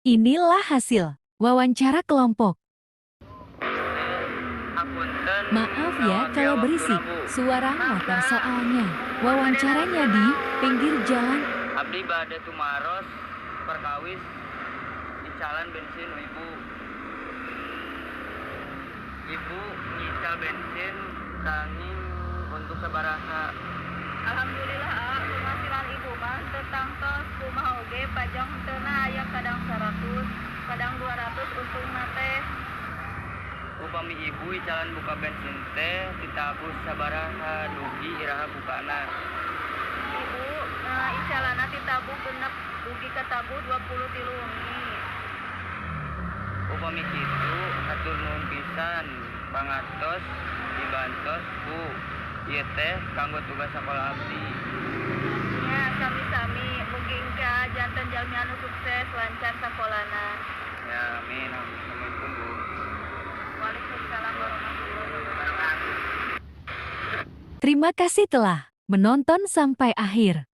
Inilah hasil wawancara kelompok. Hapunten. Maaf ya Ngawagel kalau waktuna, berisik, Bu. Suara motor soalnya. Wawancaranya di pinggir jalan. Abdi bade tumaros perkawis icalan bensin Ibu. Ibu ngical bensin kanging untuk sabaraha? Alhamdulillah, ah, penghasilan Ibu mah teu tangtos, kumaha oge pajang henteuna, aya kadang 100, kadang 200 untungna teh. Upami Ibu icalan buka bensin teh ditabuh sabaraha, dugi iraha bukana? Ibu icalanna ditabuh 6 dugi ka tabuh 23 wengi. Upami kitu, hatur nuhun pisan pangartos dibantos, Bu. Ieu teh kanggo tugas sakola abdi. Nya, sami-sami, mugi engke janten jalmi anu sukses, lancar sakolana. Ya, amin. Assalamualaikum, Bu. Waalaikumsalam warahmatullahi wabarakatuh. Terima kasih telah menonton sampai akhir.